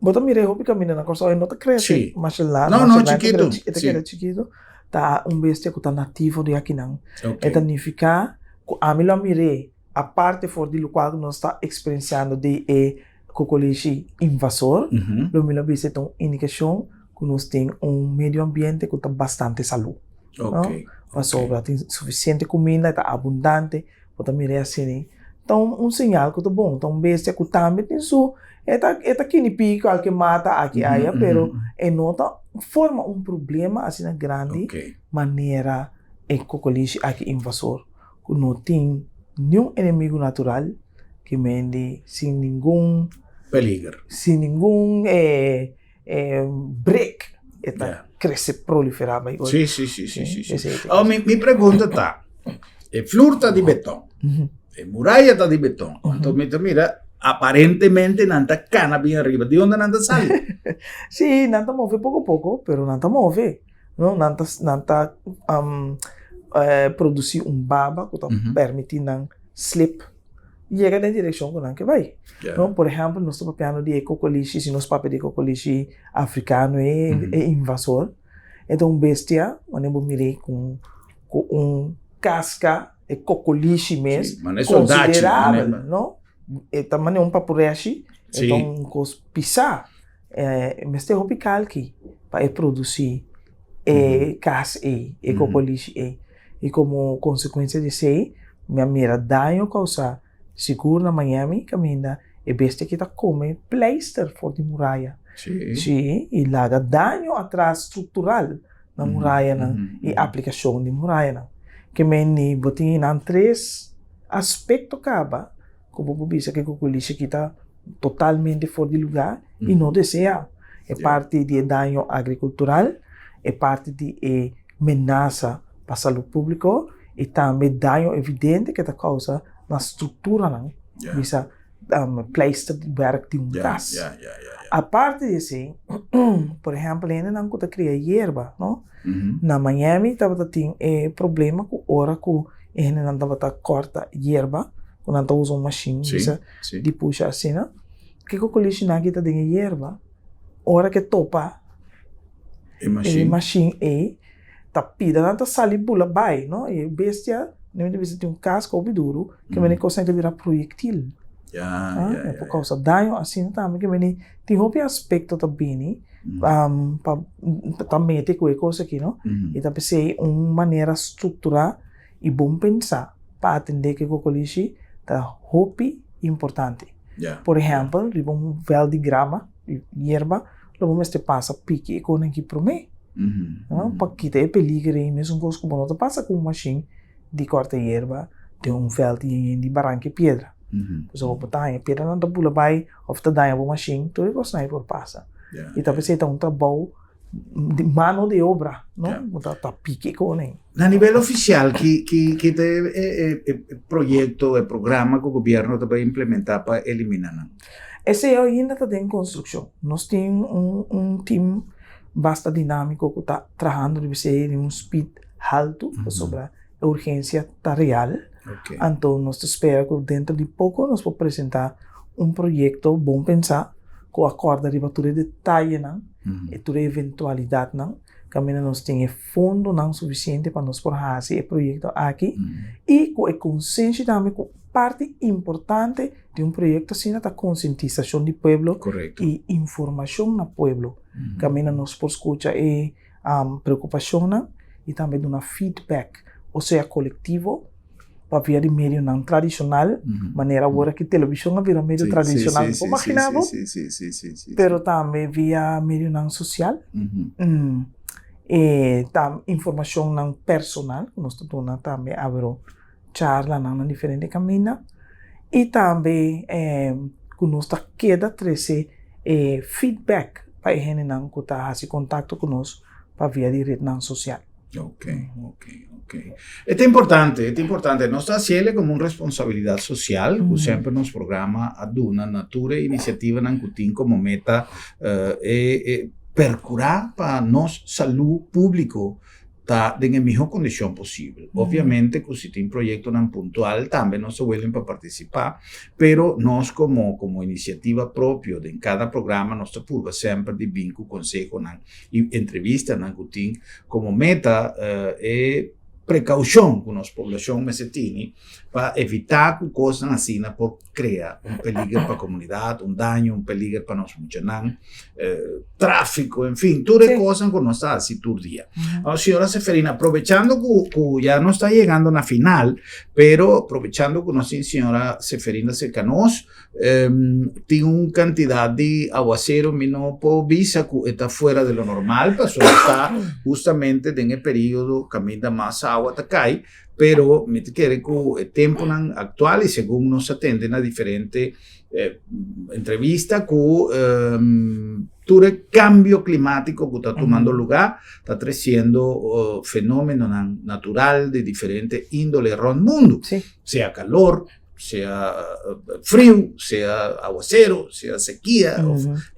bo ta mira e hopi kaminda na Kòrsou e no ta krese masha largu, No, no, chikitu. E ta keda chikitu. Ta un bestia ku ta nativo di akinan. E ta nifiká ku ami lo a mir'é Aparte for di lokual ku nos ta eksperensiando di e kokolishi invasor, lo mi lo bisa e ta un indikashon ku nos tin un medio ambiente ku ta bastante salú. No? Pasobra tin sufisiente kuminda, e ta abundante, bo ta mira e asina, ta un señal ku ta bon. Ta un bestia ku tambe tin su, e ta e ta kinipí kualke mata aki aya, pero e no ta forma un problema asina grandi manera e kokolishi aki invasor. ku no tin niun enemigu natural ke mende sin ningun peliger, sin ningun break e ta krese proliferá bai oi. Sí, sí, sí, sí, sí, sí. Awor mi mi pregunta ta, e flur ta di beton, e muraya ta di beton, anto mi ta mira aparentemente nan ta kana bien ariba, di unda nan ta sali? Sí, nan ta move poko poko, pero nan ta move. No, nan ta nan ta produsí un baba ku ta permití nan slip yega den direkshon ku nan ke bai. No, por ehèmpel nos ta papiando di e kokolishi, si nos papia di e kokolishi afrikano e e invasor, e ta un bestia wanneer bo mir'é ku ku un kaska e kokolishi mes konsiderabel, no? E ta manera un papureshi, e ta un kos pisá. E mester hopi kalki pa e produsí e kas ei, e kokolishi ei. I komo konsekuensia di esei, mi a mira daño kousá sigur na Miami kaminda e bestia aki ta kome pleister for di muraya. Sí, i laga daño atras struktural na murayanan i aplikashon di murayanan. Ke meni bo tin nan tres aspekto kaba ku bo por bisa ku e kokolishi aki ta totalmente for di lugá i no deseá. E parti di e daño agrikultural, e parti di e menasa pa salú públiko i tambe daño evidente ku e ta kousa na strukturanan, bisa pleisterwerk di un kas. Aparte di esei, por ehèmpel hendenan ku ta kria yerba, no? Na Miami tabata tin e problema ku ora ku e hendenan tabata kòrta yerba, ku nan ta usa un mashin, bisa, di pusha asina, kiko ku lishinan ki ta den e yerba, ora ke topa e mashin ei, ta pida nan ta sali bula bai, no? E bestia, mi ta bisa tin un kaska hopi duru, ke mene kosnan ta bira proyektil. E por kousa daño asina tambe, ke mene tin hopi aspekto ta bini pa ta mete ku e kos aki, no? I ta p'esei un manera strukturá i bon pensá pa atendé ku e kokolishi ta hopi importante. Por ehèmpel, riba un vèlt di grama, di yerba, lo bo mester pasa piki e konan aki promé, pa kita e peliger ei. Mesun kos ku bo no ta pasa ku un mashin di kòrta yerba den un vèlt yen yen di baranka i piedra. Pasobra bo ta haña e piedranan ta bula bai òf ta daña bo mashin, tur e kosnan ei por pasa. I ta p'esei ta un trabou di mano de obra, no? Bo ta ta piki con e. Na nivel oficial, ki ki ki ta e e e proyecto, e programa ku gobierno ta bai implementa pa elimina nan? Esei ainda ta den construccion. Nos tin un un team. basta dinámiko ku ta trahando riba esei den un speed haltu pasobra e urgensia ta real. Anto nos ta spera ku dentro di poko nos por presentá un proyekto bon pensá ku a kòrda riba tur e detayenan i tur e eventualidatnan kaminda nos tin e fondonan sufisiente pa nos por hasi e proyekto aki i ku e konsenshi tambe ku parti importante di un proyekto asina ta konsientisashon di pueblo i informashon na pueblo kaminda nos por skucha e preokupashonnan i tambe duna feedback osea kolektivo pa via di medionan tradishonal manera awor aki televishon a bira medio tradishonal bo por magina bo pero tambe via medionan sosial e ta informashonnan personal ku nos ta duna tambe abro charlanan na diferente kaminda i tambe ku nos ta keda trese e feedback pa e hendenan ku ta hasi kontakto ku nos pa via di retnan sosial. Ok, ok, ok. E ta importante, e ta importante. Nos ta hasiel komo un responsabilidat sosial ku semper nos programa a duna na tur e inisiativanan ku tin komo meta e e perkurá pa nos salú públiko ta den e mihó kondishon posibel. Obviamente ku si tin proyektonan puntual tambe nos ta willing pa partisipá, pero nos komo komo inisiativa propio den kada programa nos ta purba semper di bin ku konsehonan i entrevistanan ku tin komo meta e prekaushon ku nos poblashon mester tini pa evitá ku kosnan asina por krea un peliger pa komunidat, un daño, un peliger pa nos muchanan, tráfiko, en fin, tur e kosnan ku nos ta hasi tur dia. Señora Seferina, aprovechando ku ku ya nos ta yegando na final, pero aprovechando ku nos tin señora Seferina serka nos, tin un kantidat di awasero, mi no por bisa ku e ta fuera de lo normal, pasobra ta hustamente den e periodo kaminda mas awa ta kai, Pero mi ta kere ku e tempunan aktual i segun nos a tende na diferente entrevista ku tur e kambio klimátiko ku ta tumando lugá ta tresiendo fenómenonan natural di diferente índole rònt mundu, sea kalor, sea friu, sea awaseru, sea sekia,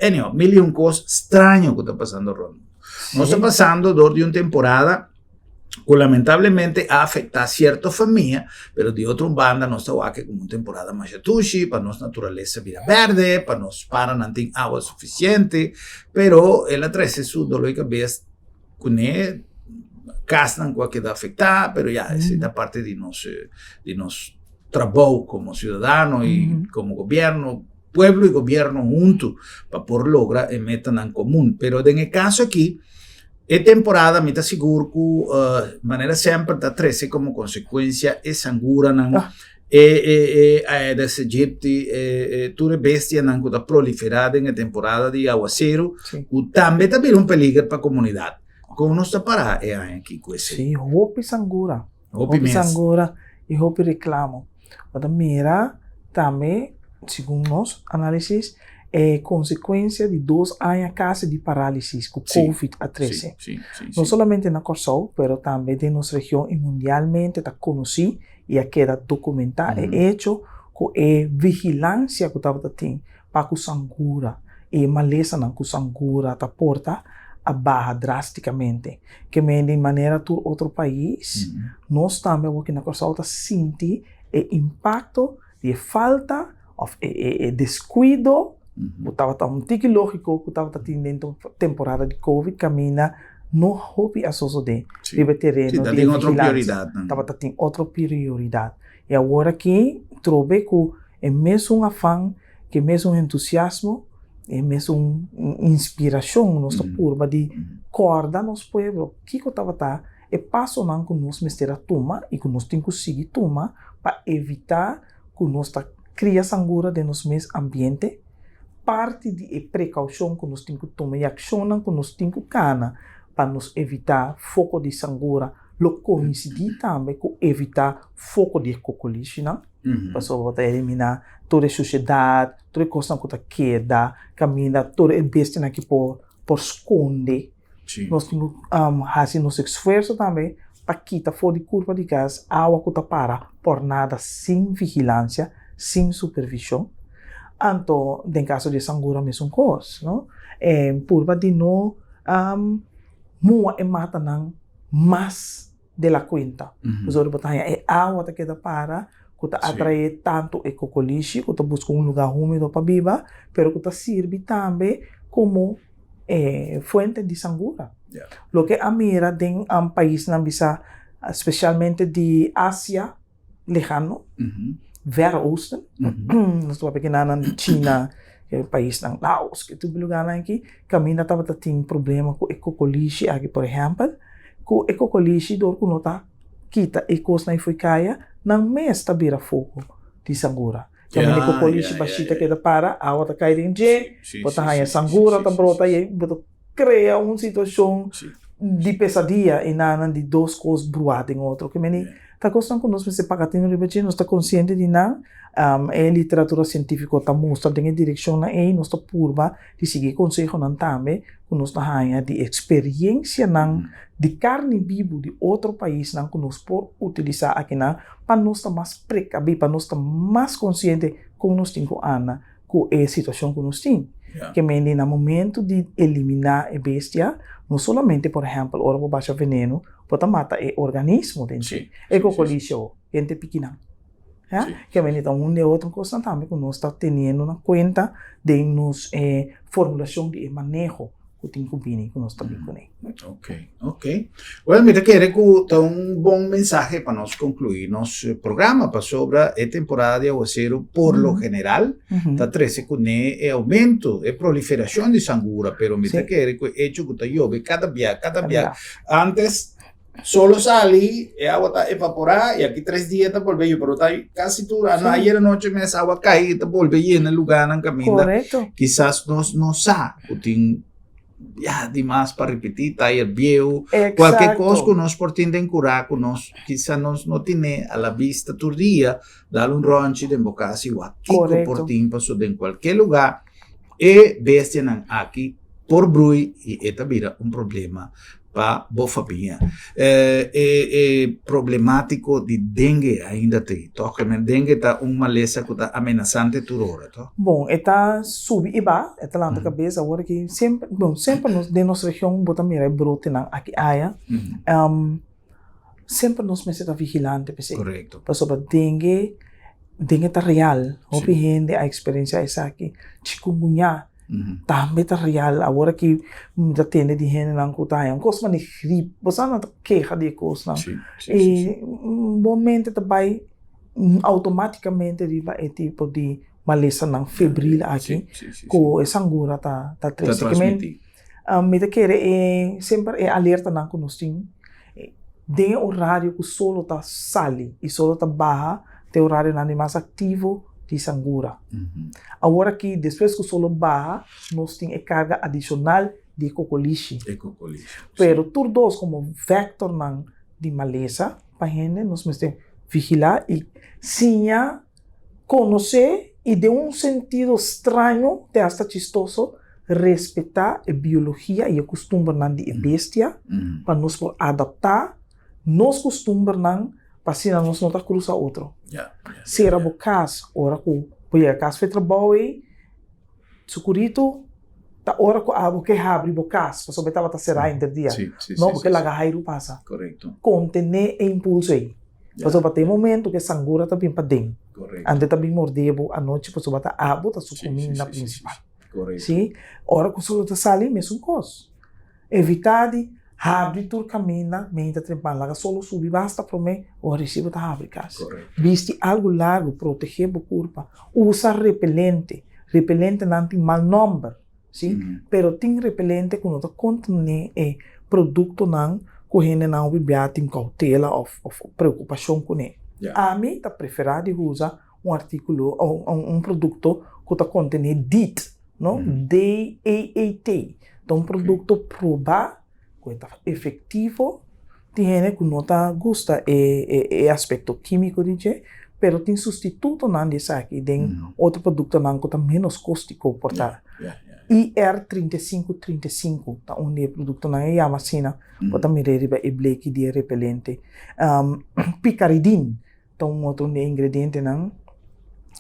anyhow, mil i un kos straño ku ta pasando rònt mundu. Nos ta pasando dor di un temporada ku lamentablemente a afektá sierto famia, pero di otro banda nos ta wak komo un temporada masha tushi pa nos naturalesa bira bèrdè, pa nos paranan tin awa sufisiente, pero el a trese su doló di kabes kuné, kasnan ku a keda afektá, pero ya esei ta parti di nos di nos trabou komo siudadano i komo gobièrnu, pueblo i gobièrnu huntu pa por logra e metanan komun. Pero den e kaso aki E temporada mi ta sigur ku manera semper ta trese komo konsekuensia e sanguranan, e e e Aedes aegypti, e e tur e bestianan ku ta proliferá den e temporada di awaseru, ku tambe ta bira un peliger pa komunidat. Kon nos ta pará e aña aki ku esei? Sí, hopi sangura. Hopi mes. Sangura i hopi reklamo. Bo ta mira tambe, segun nos análisis, e konsekuensia di dos aña kasi di parálisis ku Covid a trese. No solamente na Kòrsou, pero tambe den nos region i mundialmente ta konosí i a keda dokumentá e echo ku e vigilansia ku tabata tin pa ku sangura i e malesanan ku sangura ta porta a baha drástikamente. Ke men di manera tur otro pais, nos tambe awor aki na Kòrsou ta sinti e impakto di e falta òf e deskuido ku tabata un tiki lógiko ku tabata tin den temporada di covid kaminda no hopi a sosodé riba e tereno di vigilansia. Tabata tin otro prioridat. I awor aki trobe ku e mesun afan, ku e mesun entusiasmo, e mesun inspirashon nos ta purba di kòrda nos pueblo kiko tabata e pasonan ku nos mester a tuma i ku nos tin ku sigui tuma pa evitá ku nos ta kria sangura den nos mes ambiente. Parti di e prekoushon ku nos tin ku tuma i akshonnan ku nos tin ku kana pa nos evitá foko di sangura lo koinsidí tambe ku evitá foko di e kokolishinan. Pasobra bo ta eliminá tur e shushedat, tur e kosnan ku ta keda kaminda, tur e bestianan ki por por skonde. Nos tin ku hasi nos esfuerso tambe pa kita for di kurpa di kas awa ku ta para por nada sin vigilansia, sin supervishon. Anto den kaso di e sangura mesun kos, no? Purba di no. Mua e matanan mas de la kuenta. Pasobra bo ta haña e awa ta keda para ku ta atraé tantu e kokolishi ku ta buska un lugá húmedo pa biba, pero ku ta sirbi tambe komo e fuente di sangura. Loke a mira den paisnan bisa spesialmente di Asia lejano, Verre Oosten, nos ta papia kinanan di China, e paisnan Laos, ke tur lugarnan aki, kaminda tabata tin problema ku e kokolishi aki por ehèmpel, ku e kokolishi dor ku no ta kita e kosnan ei fo'i kaya, nan mes ta bira foko di sangura. Kaminda e kokolishi bashí ta keda para, awa ta kai den dje, bo ta haña sangura ta brota i bo ta krea un situashon di pesadia i nan di dos kos bruá den otro. Ke meni ta kosnan ku nos mester paga tinu riba dje, nos ta konsiente di nan, e literatura sientífiko ta mustra den e direkshonnan ei, nos ta purba di sigui e konsehonan tambe ku nos ta haña di eksperiensianan di karni bibu di otro paisnan ku nos por utilisá akinan pa nos ta mas prekabí, pa nos ta mas konsiente kon nos tin ku anda ku e situashon ku nos tin. Ke mende na momentu di eliminá e bestia, no solamente por ehèmpel ora bo basha veneno, bo ta mata e organismo den dje, e kokolisha o hende pikinan. Ya? Ke mende ta un di e otro kosnan tambe ku nos ta teniendo na kuenta den nos formulashon di e maneho. ku tin ku bini ku nos ta bin kuné. Ok, ok. Well, mi ta kere ku ta un bon mensahe pa nos konkluí nos programa pasobra e temporada di awaseru por lo general ta trese kuné e oumento, e proliferashon di sangura, pero mi ta kere ku e echo ku ta yobe kada bia, kada bia, antes solo sali, e awa ta evaporá i aki tres dia ta bolbe yobe, pero ta kasi tur ayer anochi mes awa kai i ta bolbe yena lugánan kaminda. Kisas nos no sa ku tin ya di mas pa ripití, tayer bieu, kualke kos ku nos por tin den kurá ku nos kisa nos no tine a la bista tur dia, dal un rònchi den bo kas i wak kiko por tin pasobra den kualke lugá e bestianan aki por brui i e ta bira un problema pa bo famia. E e problemátiko di dengue ainda ta ei, tòg? E men dengue ta un malesa ku ta amenasante tur ora, tòg? Bon, e ta subi i ba, e ta lanta kabes awor aki semper, bon, semper nos den nos region bo ta mira e brotenan aki aya. Semper nos mester ta vigilante p'esei. Korekto. Pasobra dengue, dengue ta real. Hopi hende a eksperensiá esaki. Chikungunya tambe ta real. Awor aki mi ta tende di hendenan ku ta haña un kos manera grip. Bo sa nan ta keha di e kosnan. I bo mente ta bai outomátikamente riba e tipo di malesanan febril aki ku e sangura ta trese. Ta transmití. Mi ta kere e semper e alertanan ku nos tin den e orario ku solo ta sali i solo ta baha ta e orarionan di mas aktivo di sangura. Awor aki despues ku solo baha nos tin e karga adishonal di e kokolishi. Pero tur dos komo vektornan di malesa pa hende nos mester vigilá i siña Konosé i den un sentido straño te hasta chistoso, respetá e biologia i e kustumbernan di e bestia pa nos por adaptá nos kustumbernan pa asina nos no ta krusa otro. Sera bo kas ora ku bo yega kas for e trabou ei. Sukuritu ta ora ku abo ke habri bo kas, pasobra e tabata será henter dia. No, bo ke laga hairu pasa. Kontené e impulso ei. Pasobra ta e momento ku e sangura ta bin paden. Anto e ta bin mordé bo anochi pasobra ta abo ta su kuminda prinsipal. Sí? Ora ku solo ta sali, mesun kos. Evitá di habri tur kaminda meinta trempan. Laga solo subi basta promé ora risi bo ta habri kas. Bisti algu largu, protegé bo kurpa. Usa repelente. Repelentenan tin mal nòmber, sí, pero tin repelente ku no ta kontené e produktonan ku hendenan hopi bia tin koutela òf preokupashon kuné. Ami ta preferá di usa un artíkulo o un produkto ku ta kontené DEET, no? D-E-E-T. Ta un produkto probá ku e ta efektivo. Tin hende ku no ta gusta e e aspekto kímiko di dje, pero tin sustitutonan di esaki den otro produktonan ku ta ménos kóstiko por ta. IR 35 35 ta un di e produktonan, e yama asina, bo ta mir'é riba e bleki di e repelente. Picaridin Ta un otro di e ingredientenan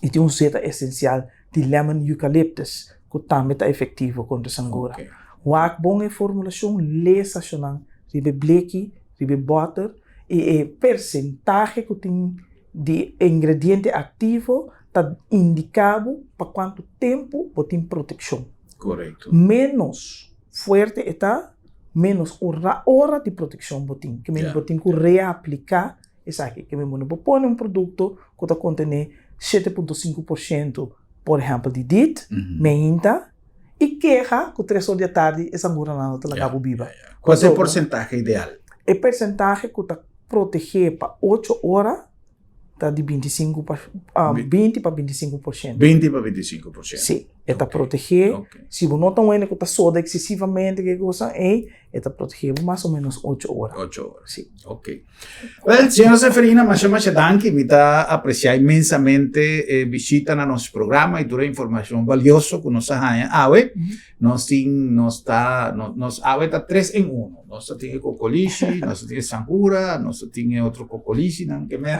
y tin un zeta esencial di lemon eucalyptus cu tambe ta efectivo contra sangura. Wak bon e formulashon, lesa shonnan riba e bleki, riba e bòter i e persentahe ku tin di ingrediente aktivo ta indiká bo pa kuantu tempu bo tin protekshon. Korekto. Ménos fuerte e ta, ménos ora ora di protekshon bo tin. Ke men bo tin ku reapliká esaki. Ke men bo no por pone un produkto ku ta kontené 7,5% por ehèmpel di DEET, meinta, i keha ku tres or di atardi e sanguranan no ta laga bo biba. Kua ta e porsentahe ideal? E persentahe ku ta protegé pa ocho ora ta di 25 pa 20 pa 25%. 20 pa 25%. Sí, e ta protegé. Si bo no ta un hende ku ta soda eksesivamente ke kosnan ei, e ta protegé bo mas o ménos ocho ora. Ocho ora. Sí. Ok. Wel, señora Seferina, masha masha danki. Mi ta apresiá inmensamente e bishita na nos programa i tur e informashon balioso ku nos a haña awe. Nos tin, nos ta, nos awe ta tres en uno. Nos ta tin e kokolishi, nos ta tin e sangura, nos ta tin e otro kokolishinan ke men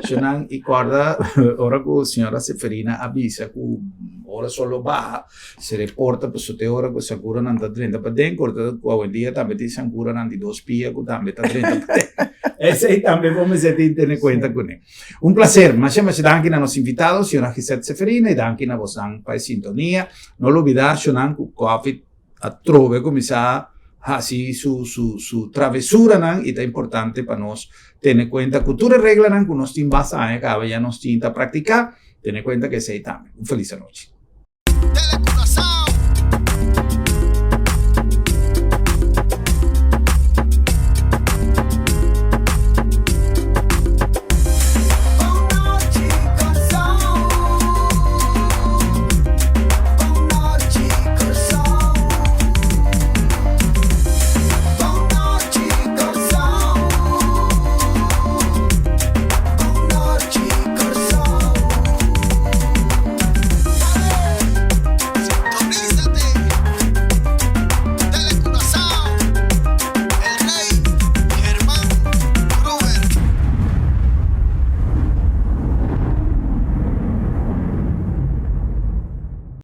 shonan i kòrda ora ku señora Seferina a bisa ku ora sol lo baha se reporta pasobra te ora ku sanguranan ta drenta paden, kòrda ku awendia tambe tin sanguranan di dos pia ku tambe ta drenta paden. Esei tambe bo mester tin tene kuenta kuné. Un placer. Masha masha danki na nos invitado, señora Gisette Seferina, i danki na bosnan pa e sintonia. No lubida shonan ku Covid atrobe kuminsá hasi su su su travesuranan i ta importante pa nos tene kuenta ku tur e reglanan ku nos tin basta aña kaba ya nos tin ta praktiká, tene kuenta ku esei tambe. Un felis anochi.